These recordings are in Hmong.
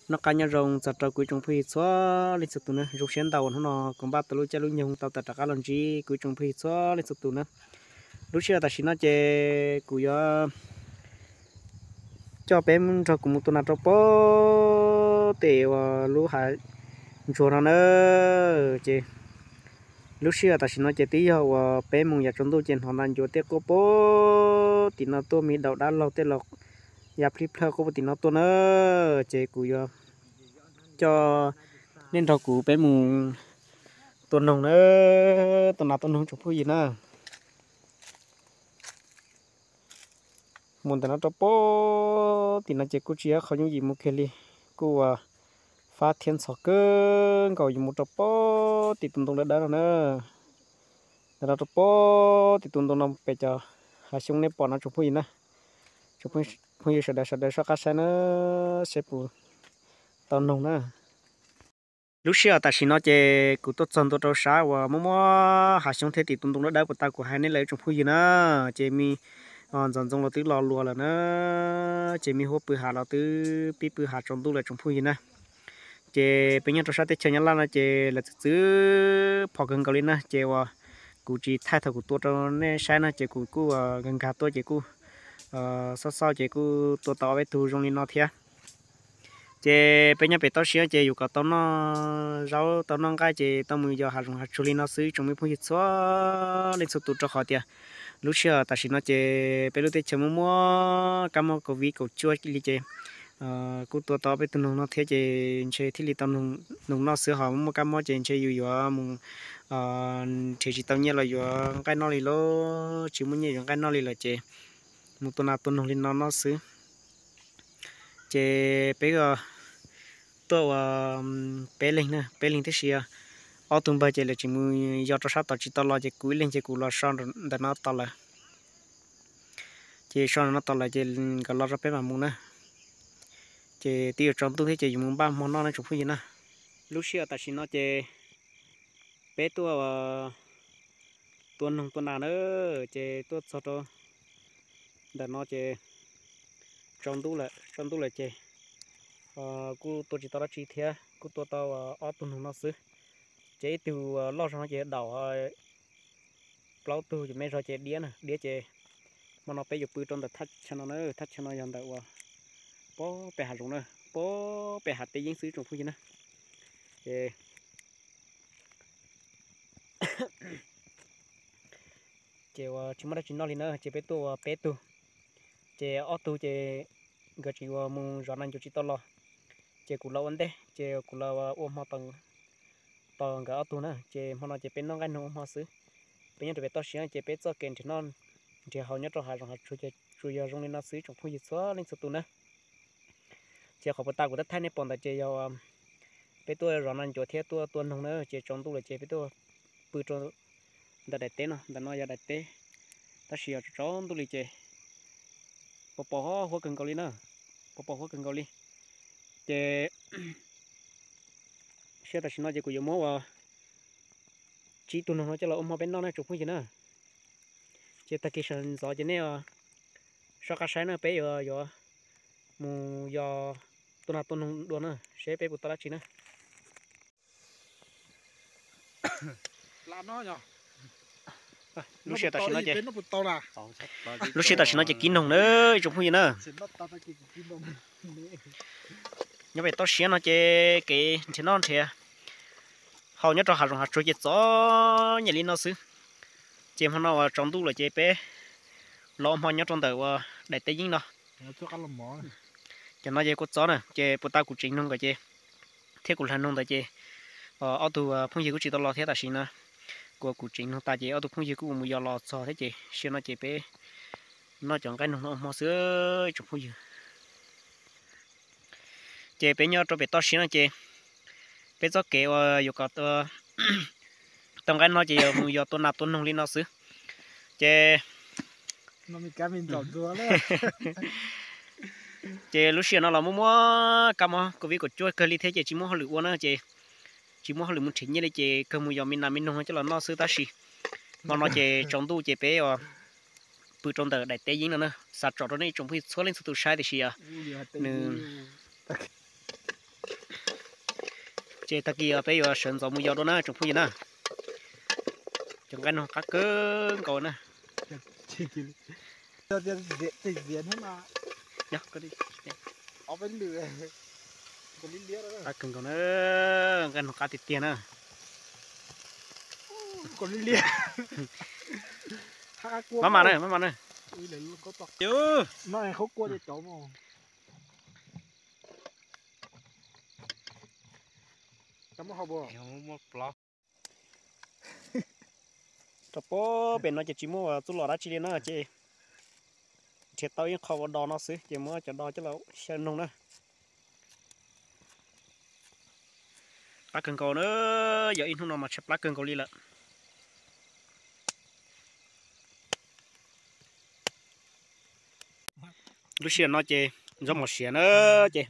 Noj qab nyob zoo txog rau kuv ib tsoom phooj ywg txhua leej txhua tus na, zoo siab ntau uas hnub no kuv npaj tau lub caij lub nyoog tau tawm rov qab los ntsib kuv ib tsoom phooj ywg txhua leej txhua tus na. Lub sij hawm tam sim no ces kuv yuav coj peb nrog kuv mus tua nas rau pob tim uas lub hav ntsuag no na. Ces lub sij hawm tam sim no ces twb yog uas peb moos yam tsaus ntuj ces hnov nas ncuav tej quaj pob tim no tuaj, me daum dab laug tej los ya plhij plhawj quaj puag tim no tuaj na. Ces kuv yuav coj nej nrog kuv peb mus tua noog na, tua nas tua noog tsoom phooj ywg na. Mus ntawm no rau pob tim no ces kuj tsis yog qhov yooj yim mus kiag li, kuj uas fab thiab ntxhov kawg nkaus, yuav mus rau pob tim tus ntoo dawb dawb no na. Ntawm no rau pob tim tus ntoo no pem cov hav xyoob nej pom no tsoom phooj ywg na. Tsoom phooj ywg sawv daws sawv daws soj qab saib na, saib puas tau noog na. Lub sij hawm tam sim no ces kuv tuaj txog ntua rau sab uas muaj muaj hav xyoob thiab tim tus ntoo dawb dawb puas tau kuv hais nej lawm tsoom phooj ywg na. Ces me ntxoov ntxoo los twb los luas lawm na, ces me huab pw hav los twb pib pw hav tsaus ntuj lawm tsoom phooj ywg na. Ces peb nyob rau sab teb chaws Nyab Laj no ces lawv txwv txwv phom kawg nkaus li na, ces uas kuv tsis thaij thaum kuv tua rau nej saib na, ces kuv kuj nkag nkag tuaj ces kuj xauj xauj ces kuj tua tau ob peb tug zoo li no thiab. Ces peb nyob pem toj siab ces yus kom tau noj zaub tau noj nqaij ces tau mus yos hav zoov hav tsuag li no xwb tsoom me phooj ywg txhua leej txhua tus, rau qhov tias lub sij hawm tam sim no ces peb lub teb chaws muaj muaj kab mob covid kaum cuaj li ces kuj tua tau ob peb tug noog no thiab ces ntshe thiaj li tau noog noj xwb, ho muaj kab mob ces ntshe yus yuav mus nrhiav tsis tau nyiaj los yuav nqaij noj li lauj, tsis muaj nyiaj yuav nqaij noj li lawm ces mus tua nas tua noog li no noj xwb. Ces peb tuaj ua peb leeg na, peb leeg tib si, ob tug npawg ces lawv tseem mus yos rau sab tod tsis tau los ces kuv ib leeg ces kuv los so ntawm no tos lawv. Ces so ntawm no tos lawv ces nkawd los rau peb mam mus na. Ces twb yuav tsaus ntuj thiab ces yus mus npaj hmo noj na tsoom phooj ywg na. Lub sij hawm tam sim no ces peb tuaj tua noog tua nas na, ces tuaj txog rau ntawm no ces tsaus ntuj lawm, tsaus ntuj lawm ces kuj tua tsis tau dab tsi thiab, kuj tua tau ob tug noog no xwb. Ces ib tug loj zog no ces daum, plaub tug me zog ces diab na, diab ces hmo no peb yuav pw rau ntawm thaj chaw no na, thaj chaw no yog ntawm uas pob pem hav zoov na, pob pem hav teb yeeb xwb tsoom phooj ywg na. Ces ces uas tsis muaj dab tsi noj li na, ces peb tuaj ua peb tug. Ces ob tug ces nkawd tseem yuav mus zov nas ncuav tsis tau los, ces kuv los ua ntej, ces kuv los ua hmo tos nkawd ob tug na, ces hmo no ces peb noj nqaij noog ua hmo xwb. Peb nyob rau pem toj siab ces peb txoj kev nrhiav noj nrhiav haus nyob rau hav zoov hav tsuag ces tsuas yog zoo li no xwb tsoom phooj ywg txhua leej txhua tus na. Ces qhov puas tas kuv twb thaij nej pom ntawd ces yog peb tuaj zov nas ncuav thiab tuaj tua noog na, ces tsaus ntuj lawm ces peb tuaj pw rau ntawm daim teb no, ntawm no yog daim teb, tab sis yog tsaus ntuj li ces pos pos huab kawg nkaus li na, pos pos huab kawg nkaus li. Ces sij hawm tam sim no ces kuv yuav muab ua tsib tug noog no coj los ua hmo peb noj na tsoom phooj ywg na. Ces tag kis sawv ntxov ces nej soj qab saib na, peb yuav yuav mus yos tua nas tua noog dua na, seb peb puas tau dab tsi na. Lub sij hawm tam sim no ces, lub sij hawm tam sim no ces kib noog na ib tsoom phooj ywg na. Nyob pem toj siab no ces kev nrhiav noj nrhiav haus nyob rau hav zoov hav tsuag ces txom nyem li no xwb. Ces hmo no uas tsaus ntuj lawm ces peb los ua hmo nyob rau ntawm uas daim teb yeeb no. Ces no ces kua txob na, ces puas tau kuv tsev noog nkawd ces thiab kuv hlais noog ntawd ces ob tug phooj ywg kuj tsis tau los thiab tam sim no. Kuv ua kuv tsev noog tas ces ob tug phooj ywg kuj mus yos los txog thiab ces sij hawm no ces peb noj cov nqaij noog no ua hmo xwb ib tsoom phooj ywg. Ces peb nyob rau pem toj siab no ces peb txoj kev uas yuav kom tau nqaij no ces yog mus yos tua nas tua noog li no xwb. Ces ces lub sij hawm no los muaj muaj kab mob covid kaum cuaj kawg li thiab ces tsis muaj hauj lwm ua na ces tsis muaj hauj lwm mus nrhiav nyiaj li ces kawg mus yos me nas me noog coj los noj xwb tab sis hmo no ces tsaus ntuj ces peb pw rau ntawm daim teb yeeb no na, xav tsom rau nej tsoom phooj ywg txhua leej txhua tus saib tiam sis nws, Ces tag kis peb yuav sawv ntxov mus yos dua na tsoom phooj ywg na. Cov nqaij no qab kawg nkaus na. Qab kawg nkaus na, nqaij no qab tiag tiag na. Maj mam na, maj mam na. Rau pem no ces tsis muaj txuj lom dab tsi li na ces nrhiav tau ib qho ua dos no xwb ces muab cov dos coj los xyaw noog na. Qab kawg nkaus na, yog ib hnub no mas tshaib plab kawg nkaus li lawm. Lub sij hawm no ces zaub mov siav na, ces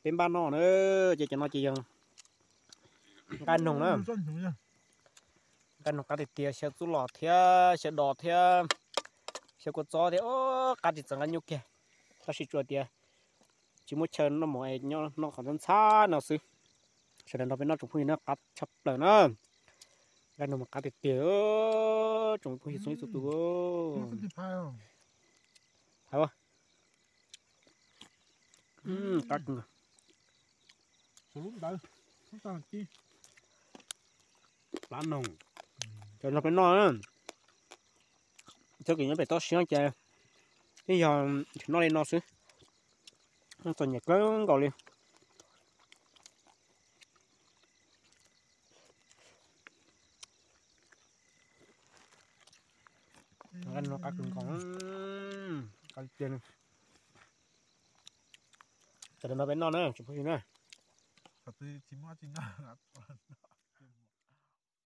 peb npaj noj na, ces cov no ces yog nqaij noog na. Nqaij noog qab tiag tiag, xyaw txuj lom thiab xyaw dos thiab xyaw kua txob thiab, qab tsis txawv nqaij nyuj kiag. Tab sis tsuas tias tsis muaj chaw noj mov es nyob noj qhov ntxhab ntxhab no xwb. Sawv daws nrog peb noj tsoom phooj ywg na, qab tshaj plaws na. Nqaij noog mas qab tiag tiag, tsoom phooj ywg txhua leej txhua tus. Qab, plab noog, cov no peb noj, txoj kev nyob pem toj siab ces twb yog tseem noj li no xwb, noj txom nyem kawg nkaus li. Qab kawg nkaus, qab tiag. Sawv daws nrog peb noj na tsoom phooj ywg na.